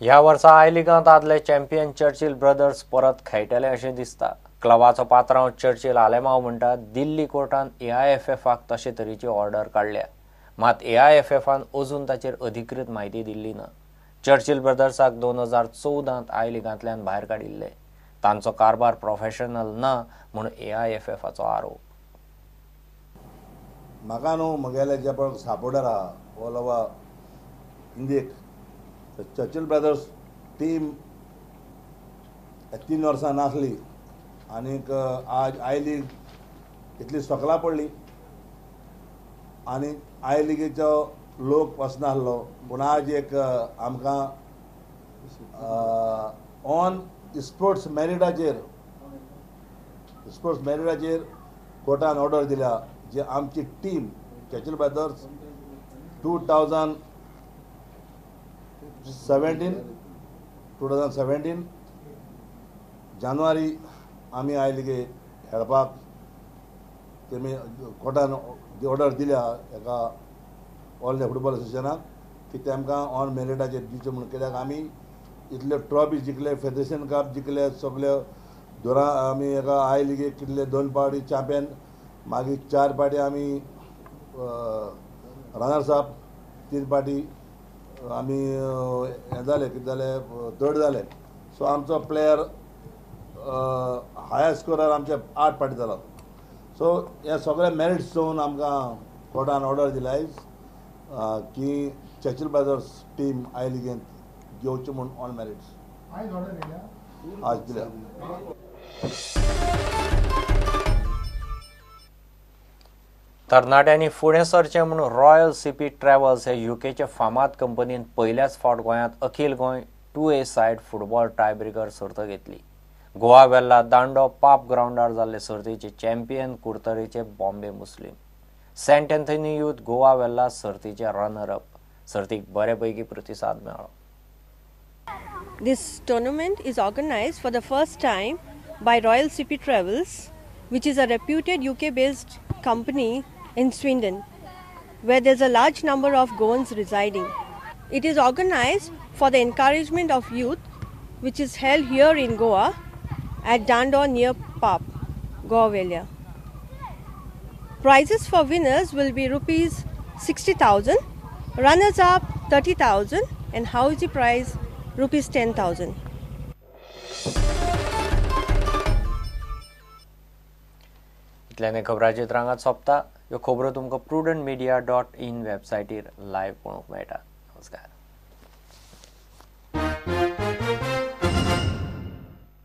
ह्या वर्सा I लिगांत आदले चॅम्पियन चर्चिल ब्रदर्स परत खेळटले अशें दिसता. क्लबाचो पात्रांव चर्चिल आलेमाव म्हणटा दिल्ली कोर्टान एआयएफएफाक तशे तरेची ऑर्डर काडल्या, मात एआयएफएफान अजून ताचेर अधिकृत म्हायती दिल्ली ना. चर्चिल ब्रदर्साक 2014 I लिगांतल्यान भायर काडिल्ले. तांचो कारभार प्रोफेशनल ना म्हूण एआयएफएफाचो आरोप. म्हाका न्हू म्हगेले जे पळय सपोर्टर आहा ऑल ओवर इंडियेक, चर्चिल ब्रदर्स टीम 3 वर्सां नासली आनीक आज I league इतली सकला पडली आनी I लिगेचो लोक वचनासलो, पूण आज एक आमकां ऑन स्पोर्ट्स मेरिटाचेर कोर्टान ऑर्डर दिल्या जे आमची टीम चर्चिल ब्रदर्स 2017 जानेवारी आमी I लिगे खेळपाक तेमी कोर्टान ऑर्डर दिल्या एका ऑल इंडिया फुटबॉल एसोसिएशनाक की तेमकां ऑन मेरिटाचेर दिवचें म्हणून, कित्याक आमी इतले ट्रॉफी जिखले, फेडरेशन कप जिखले, सगळे दोरा आमी एका I लिगेक कितले 2 पावटी चॅम्पियन, मागीर 4 पावटी आमी रनर्स अप, 3 पावटी आमी हें जाले, कितें जालें थर्ड जाले. सो आमचो प्लेयर हायस्ट स्कोरर आमचे 8 पावटी जालो. सो हे सगळे मेरिट्स चोवन आमकां कोर्टान ऑर्डर दिल्या की चर्चिल ब्रदर्स टीम I लिगेंत घेवची म्हूण ऑन मेरिट्स आज दिल्या. तरणाट्यांनी फुडें सरचें म्हूण रॉयल सीपी ट्रॅव्हल्स हे युकेचे फामाद कंपनीन पयल्याच फावट गोंयांत अखील Goa 2A side football tiebreaker सर्त घेतली. गोवा वेल्ला दांडो पाप ग्रावंडार जाल्ले सर्तीचे चॅम्पियन कुडतरेचे Bombay Muslim, Saint Anthony youth Goa Velha सर्तीचे रनर अप. सर्तीक बरे पैकी प्रतिसाद मेळ्ळो. This tournament is organized for the first time by Royal CP Travels, which is a reputed UK-based company in Sweden, where there's a large number of Goans residing. It is organized for the encouragement of youth, which is held here in Goa at Dando near Pap, Goa Velha. Prizes for winners will be rupees 60,000, runners-up 30,000, and housey prize rupees 10,000. इतल्याने खबरांचे रांगात सोंपता. ह्यो खबरो तुमकां prudentmedia.in वेबसायटीर live पळोवंक मेळटा. नमस्कार.